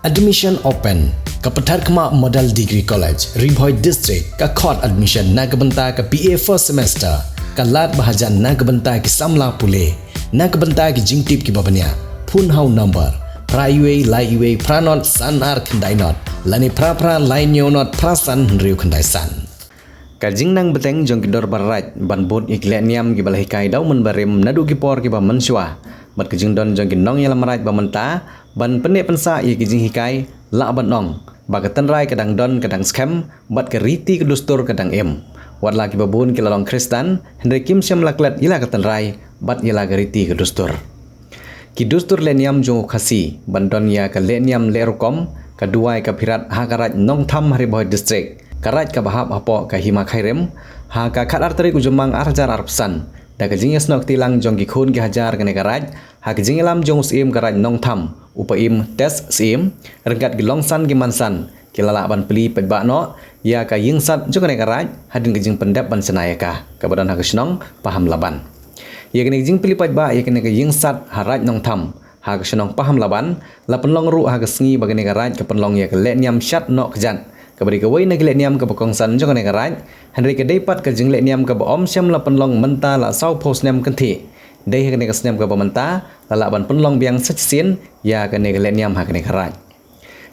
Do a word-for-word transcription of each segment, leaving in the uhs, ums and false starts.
Admission open. Ka Patharkhmah Model Degree College, Ri Bhoi District, ka khot admission na ka bynta ka B A first semester. Ka lad ba hajan na ka bynta ki samla pule. Na ka bynta ki jingtip kiba bniah, phone ha u number phra wei lai wei phra not san ar khyndai not, lane phra phra lai hynñiew not phra san hynriew khyndai san. Ka jingnang bteng jong ki dorbar raij ban bud ïa ki lehniam kiba la hikai da u mynbarim naduh ki por kiba mynshuwa, bad ka jingdon jong ki nongïalam raij ba mynta ban pynneh pynsah ïa ki jinghikai, lah ban ong ba ka tynrai ka dang don ka dang skhem, bad ka riti ka dustur ka dang im. Wat la kiba bun ki la long Khristan, hynrei kim shym la klet ïa la ka tynrai bad ïa la ka riti ka dustur. Ki dustur lehniam jong u Khasi ban don ïa ka lehniam leh rukom, ka duwai ka phirat ha ka raid Nongtham ha Ri Bhoi District, ka raid kaba hap hapoh ka Hima Khyrim, ha ka khatar tarik u Jymmang ar hajar arphew san, da ka jingïasnoh kti lang jong ki khun ki hajar kane ka raid, ha ka jingïalam jong u Syiem ka raid Nongtham, u Paiem Test Syiem, ryngkat ki longsan ki mansan, ki la lah ban plie paidbah noh ïa ka ïingsad jong kane ka raid, hadien ka jingpyndep ban shna ïa ka, kaba don ha ka shnong Pahamlaban. Ïa kane ka jingplie paidbah ïa kane ka ïingsad ha raid Nongtham, ha ka shnong Pahamlaban, la pynlong ruh ha ka sngi ba kane ka raid ka pynlong ïa ka lehniam shad noh kjat, kaba dei kawei na ki lehniam kaba kongsan jong kane ka raid, hynrei ka dei pat ka jinglehniam kaba ym shym la pynlong mynta la sawphew snem kynthih. Dei ha kane ka snem kaba mynta la lah ban pynlong biang sa shisien ïa kane ka lehniam ha kane ka raid.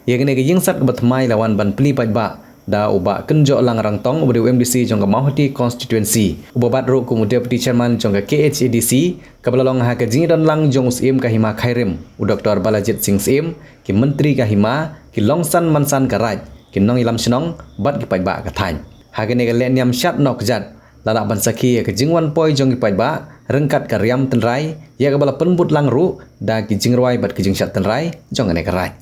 Ïa kane ka ïingsad kaba thymmai la wan ban plie paidbah da u Bah Kynjohlang Rangtong, uba dei u M D C jong ka Mawhati Constituency, uba bat ruh kum u Deputy Chairman jong ka K H A D C, kaba la long ha ka jingïadon lang jong u Syiem ka Hima Khyrim, u Doctor Balajied Singh Syiem, ki Myntri ka Hima, ki longsan mansan ka raid, ki nongïalam shnong, bad ki paidbah ka thaiñ. Ha kane ka lehniam shad noh kjat, la lah ban sakhi ïa ka jingwan poi jong ki paidbah ryngkat ka riam tynrai, ïa kaba la pynbud lang ruh da ki jingrwai bad ki jingshad tynrai jong kane ka raid.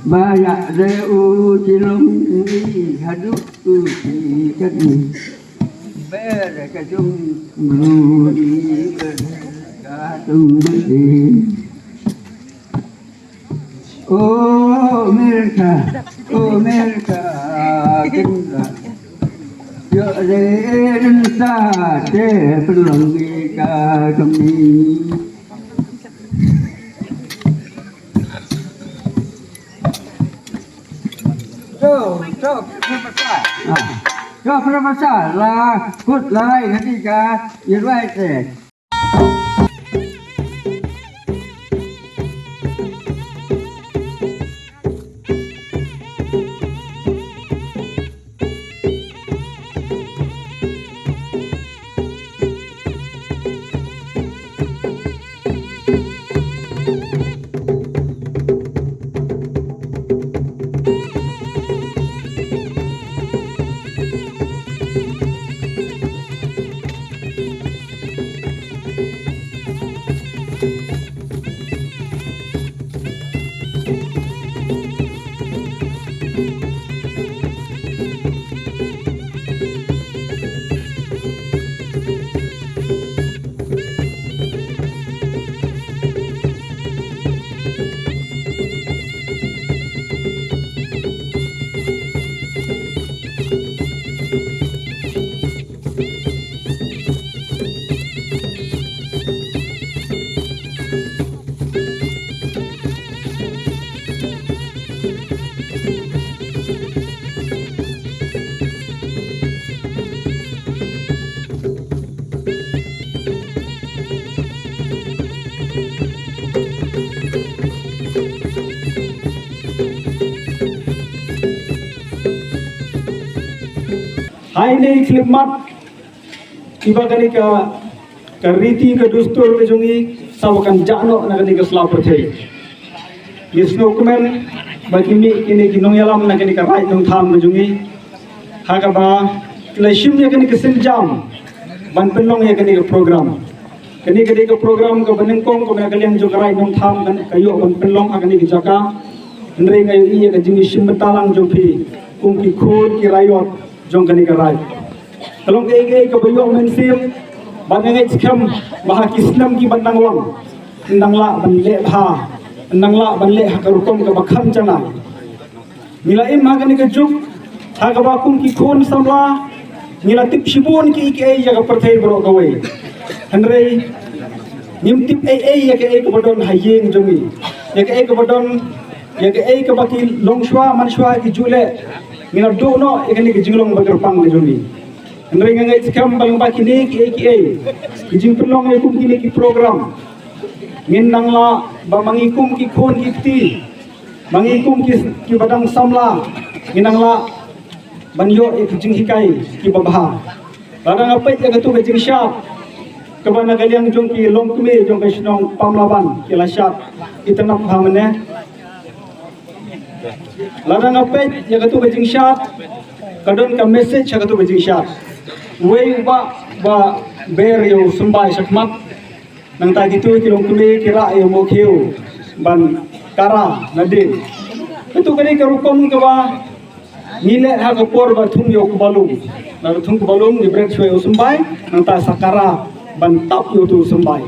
Ba ïa de u Tilong i haduh u ti kat ni. Ber ka jong bru i ber ka jong bru i. O Amerika, o Amerika, kinda. Yo re rin sa te pelong ka kami. Go, go, Professor. Ah. Go, Professor. La, kut lai, kati ka, you right there. Hai ne khlipmat, iba kane ka, ka riti ka dustur ka jong ngi, sa ba kan jah noh na kane ka sla pyrthei. Ngi sngewkmen ba ki mih kine ki nongïalam na kane ka raid nongtham ka jong ngi, ha kaba ki la shim ïa kane ka sienjam ban pynlong ïa kane ka program. Kane ka dei ka program kaba nyngkong kaba na ka liang jong ka raid nongtham kan ka ïoh ban pynlong ha kane ka jaka. Hynrei nga ïohi ïa ka jingïashim bynta lang jong phi kum ki khun ki raiot jong kane ka raid. Ka long kaei kaei kaba ïoh mynsiem, bad nga ngeit skhem ba ha ki snem ki ban dang wan, yn dang lah ban leh bha, yn dang lah ban leh ha ka rukom kaba kham janai. Ngi la im ha kane ka juk ha kaba kum ki khun samla ngi la tip shibun kiei kiei ïa ka pyrthei baroh kawei. Hynrei ngim tip ei ei ïa kaei kaba don ha ïing jong ngi, ïa kaei kaba don, ïa kaei kaba ki longshuwa manshuwa ki ju leh. Ngi la duh noh ïa kane ka jinglong ba kyrpang ka jong ngi. Hynrei nga ngeit skhem ba lyngba kine kiei kiei, ki jingpynlong ïa kum kine ki program, ngin nang lah ba ma ngi kum ki khun ki kti, ma ngi kum ki, kiba dang samla, ngin nang lah ban ïoh ïa ki jinghikai kiba bha. Lada nga peit ïa katu ka jingshad kaba na ka liang jong ki longkmie jong ka shnong Pamlaban ki la shad itynnad bha mynne. Lada nga peit ïa katu ka jingshad, ka don ka message ha katu ka jingshad. Wei u bah ba ber ïa u symbai shakhmat, nangta kitu ki longkmie ki rah ïa u mokhiew ban kara nadien. Katu ka dei ka rukom kaba ngi leh ha ka por ba thung ïa u kbalum. Lada thung kbalum ngi bret shuwa ïa u symbai, nangta sa kara ban tap ïa utu u symbai.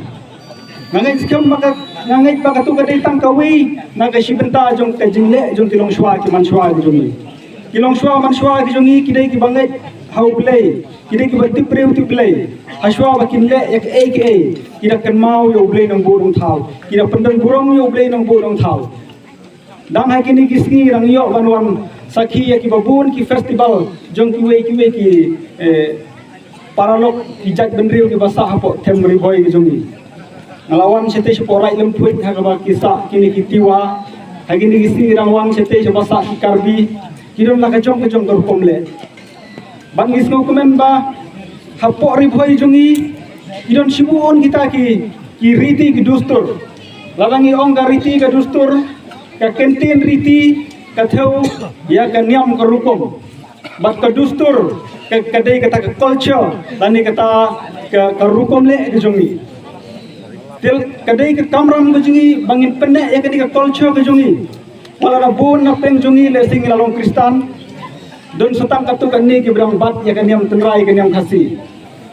Nga ngeit skhem ba ka, nga ngeit ba katu ka dei tang kawei na ka shi bynta jong ka jingleh jong ki longshuwa ki manshuwa ki jong ngi. Ki longshuwa manshuwa ki jong ngi ki dei kiba ngeit ha U Blei, ki dei kiba tip briew tip Blei. Hashuwa ba kin leh ïa kaei kaei, ki da kynmaw ïa U Blei Nongbuh Nongthaw, ki da pyndon burom ïa U Blei Nongbuh Nongthaw. Dang ha kine ki sngi ngi dang ïoh ban wan sakhi ïa kiba bun ki festival jong kiwei kiwei ki, eh, paralok ki jaitbynriew kiba sah hapoh them Ri Bhoi ki jong ngi. Nga la wan shatei shapoh Raid Lymphuid ha kaba ki sah kine ki Tiwa. Ha kine ki sngi ngi dang wan shatei shaba sah ki Karbi. Ki don la ka jong ka jong ka rukom leh. Bad ngi sngewkmen ba hapoh Ri Bhoi jong ngi ki don shibun kita ki, ki riti ki dustur. Lada ngi ong ka riti ka dustur, ka kyntien riti ka thew ïa ka niam ka rukom. Bad ka dustur ka, ka dei kata ka culture lane kata ka, ka rukom leh ka jong ngi. Te ka dei ka kamram ka jong ngi ba ngin pynneh ïa kane ka culture ka jong ngi. Wat la da bun na pdeng jong ngi lehse ngi la long Khristan, don sa tang katto katne kiba dang bat ïa ka niam tynrai, ka niam Khasi.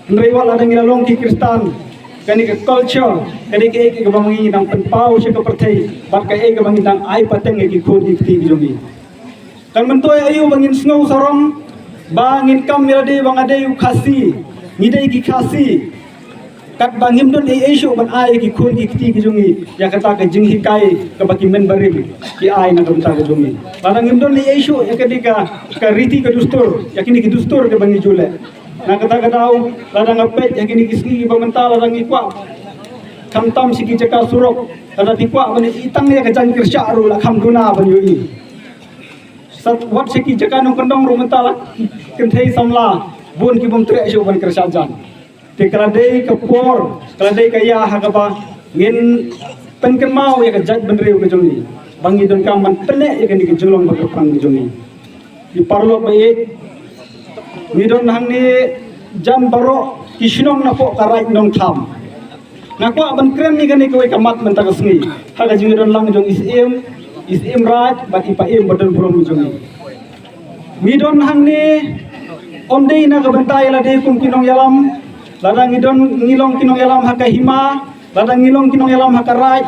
Hynrei wat la da ngi la long ki Khristan, kane ka culture ka dei kaei kaba ngi dang pynpaw sha ka pyrthei bad kaei kaba ngi dang ai pateng ïa ki khun ki kti ki jong ngi. Kan myntoi aïu ba ngin sngew sarong ba ngin kam ïa lade ba nga dei u Khasi, ngi dei ki Khasi, katba ngim don ei ei shuh ban ai ïa ki khun ki kti ki jong ngi ïa kata ka jinghikai kaba ki mynbarim ki ai na ka bynta ka jong ngi. Lada ngim don ei ei shuh ïa kane ka, ka riti ka dustur, ïa kine ki dustur kaba ngi ju leh. Na kata ka daw, lada nga peit ïa kine ki sngi kiba mynta, lada ngi kwah, khamtam sha ki jaka surok, lada phi kwah ban ïohi tang ïa ka jaiñ kyrshah ruh la kham duna ban ïohi. Sa wat sha ki jaka nongkyndong ruh mynta la kynthei samla bun ki bym treh shuh ban kyrshah jaiñ. Te ka la dei ka por, ka la dei ka ïa ha kaba ngin pynkynmaw ïa ka jaitbynriew ka jong ngi ba ngi donkam ban pynneh ïa kane ka jinglong ba kyrpang ka jong ngi. Ki paralok ba ïeit, ngi don hangne jan baroh ki shnong napoh ka Raid Nongtham. Nga kwah ban kren ïa kane kawei ka mat mynta ka sngi ha ka jingdon lang jong i Syiem, i Syiem Raid bad i Paiem ba don burom jong ngi. Ngi don hangne ym dei na ka bynta ïa lade kum ki nongïalam. Lada ngi don, ngi long ki nongïalam ha ka hima, lada ngi long ki nongïalam ha ka raid,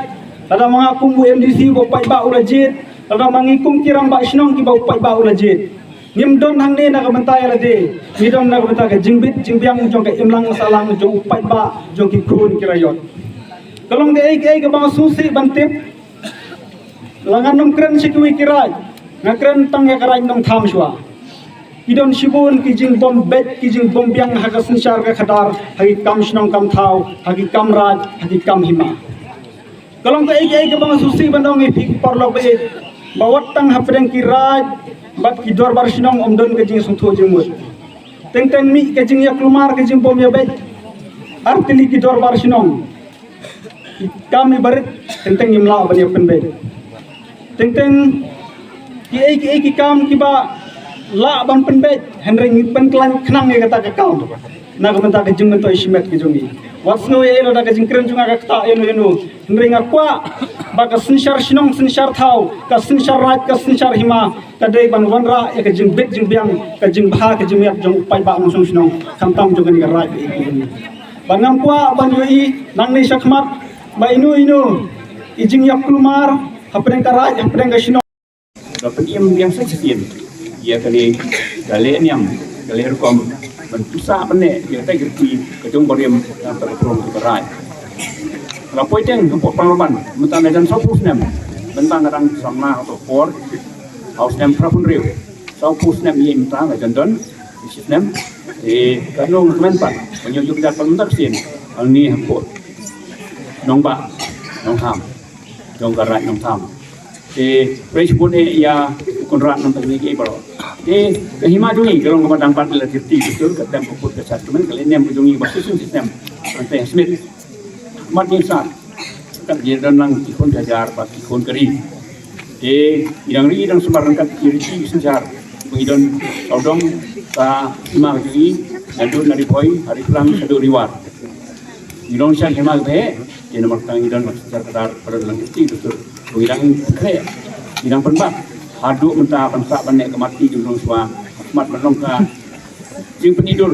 lada ma nga kum u M D C ba u paidbah u la jied, lada ma ngi kum ki rangbah shnong kiba u paidbah u la jied, ngim don hangne na ka bynta ïa lade. Ngi don na ka bynta ka jingbit jingbiang jong ka imlang sahlang jong u paidbah, jong ki khun ki raiot. Ka long kaei kaei kaba nga sngewsih ban tip. La ngan ym kren sha kiwei ki raid, nga kren tang ïa ka Raid Nongtham shuwa. Ki don shibun ki jingbym beit, ki jingbym biang ha ka synshar ka khadar, ha ki kam shnong kam thaw, ha ki kam raid, ha ki kam hima. Ka long kaei kaei kaba nga sngewsih ban ong ïa phi ki paralok ba ïeit, ba wat tang hapdeng ki raid bad ki dorbar shnong ym don ka jingsngewthuh jingmut. Teng teng mih ka jingïaklumar ka jingbym ïabeit. Artylli ki dorbar shnong, ki kam ibarit, teng teng ngim lah ban ïapynbeit. Teng teng kiei kiei ki kam kiba lah ban pynbeit, hynrei ngi pynkhlaiñ khnang ïa kata ka kam na ka bynta ka jingmyntoi shimet ka jong ngi. Wat sngew ïa lada ka jingkren jong nga ka ktah ïano ïano, hynrei nga kwah ba ka synshar shnong synshar thaw, ka synshar raid ka synshar hima, ka dei ban wanrah ïa ka jingbit jingbiang, ka jingbha ka jingmiat jong u paidbah nongshong shnong, khamtam jong kane ka raid. Ba ngam kwah ban ïohi nangne shakhmat ba ino ino i jingïaklumar hapdeng ka raid hapdeng ka shnong. Ka pynim biang sa shisien ïa kane ka leh niam, ka leh rukom ban pynsah pynneh ïa ka kyrti ka jong barim na ka prong ka raid. Ka poi teng ka poi pang ban mynta na jan sawphew snem, mynta nga dang samla ka por haw snem phra phew hynriew. Sawphew snem ïa mynta nga jan don shi snem. Te ka nong kmen pat ban ïoh juk jat pat mynta shisien. Ani hapoh Nongbah Nongtham, jong ka raid Nongtham. Te pyrshah bun eh ïa u Conrad nang tang ngi baroh. Te ka hima jong ngi ka long kaba dang bat la kyrti betul, ka tem ka put ka sat kmen ka leh niam ka jong ngi ba shisien shisien. Ante Smith. Mat ngi sat. Kat ji don lang ki khun ka jar bad ki khun ka ri. Te ngi dang ri dang sumar kat ki ri ki synshar. Ngi don sawdong ka hima ka jong ngi, naduh na Ri Bhoi, ha Ri Phlang, naduh Ri War. Ngi long shan hima ka he, ïa namar tang ngi don bad synshar ka dar, ka don lang kyrti betul. Ngi dang kre, ngi dang pynbat haduh mynta, ban sah ban neh ka mat ki jong nong shuwa, mat ban long ka jingpynidur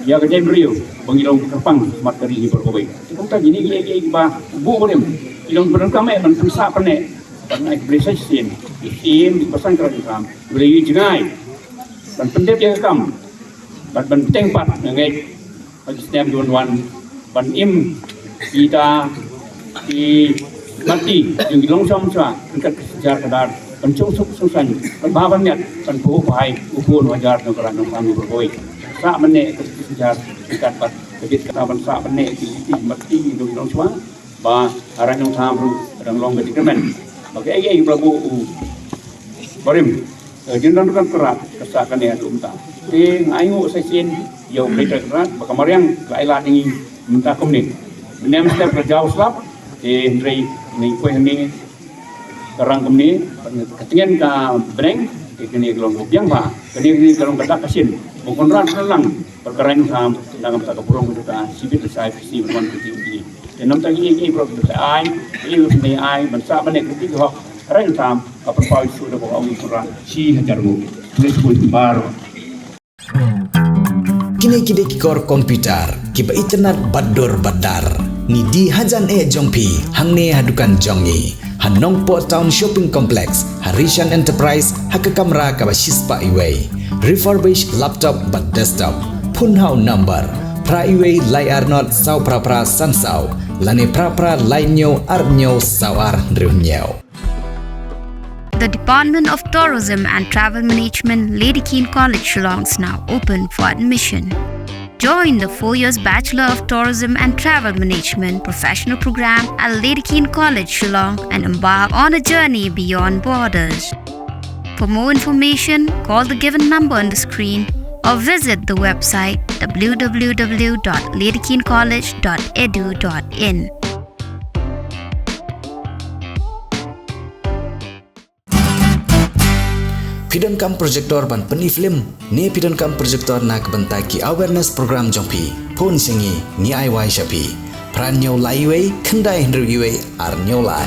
ïa ka jaitbynriew ba ngi long kyrpang mat ka ri ngi baroh kawei. Te kumta kine ki, ki, ki ba buh barim, ngi long pyndonkam eh ban pynsah pynneh, ban ai ka blei sa shisien, ki siem, ki basan ka raid Nongtham, ki ba ïohi jngai ban pyndep ïa ka kam bad ban bteng pat. Nga ngeit ha ki snem ki wan wan ban im kita ki mati jong ki longshong sha ryngkat ka synshar ka dar, ban shong suk shong saiñ, ban bha ban miat, ban phuh phai u bun u hajar nong ka raid Nongtham ngi baroh kawei. Sah ban neh ka synshar ryngkat bad ka bit kata ban sah ban neh ki mati jong ki longshong ba ha raid Nongtham ruh ka dang long ka jingkyrmen. Ba kaei kaei ba la buh u barim, eh, jingdon ryngkat ka raid ka sah kane haduh mynta. Te nga ainguh sa shisien ïa u Blei Trai Kynrad ba ka mariang ka la ai lad ïa ngi mynta kumne. Mynne mynstep ka la jaw slap, te hynrei ngi poi hangne ka rang kumne, ka tngen ka bneng, te kane ka long ka biang bha, kane, kane ka long ka dak ka shin. Ba u Kynrad ka la lang bad ka raid Nongtham na ka bynta ka burom ka jong ka shibit lashai phi sngi ban wan ka jingim. Te namta kiei kiei baroh ki ai, kiei kiei ai ban sah ban neh ka kyrti ka hok ka raid Nongtham, ka pynpaw ïa u da ba ong u Kynrad shi hajar nguh. Khublei shibun baroh. Kine ki dei ki kor computer kiba itynnad bad dur bad dar. Ngi die hajan eh jong phi hangne ha dukan jong ngi ha Nongpoh Town Shopping Complex, ha Rishan Enterprise, ha ka kamra kaba shispah iwei. Refurbished laptop bad desktop. Phone ha u number phra iwei lai ar not saw phra phra san saw lane phra phra lai hynñiew ar hynñiew saw ar hynriew hynñiew. The Department of Tourism and Travel Management, Lady Keane College, Shillong is now open for admission. Join the four years Bachelor of Tourism and Travel Management professional program at Lady Keane College, Shillong, and embark on a journey beyond borders. For more information, call the given number on the screen or visit the website w w w dot lady keane college dot edu dot in. Phi donkam projector ban pyni film ne phi donkam projector na ka bynta ki awareness program jong phi? Phone sha ngi, ngi ai wai sha phi. Phra hynñiew lai iwei khyndai hynriew iwei ar hynñiew lai.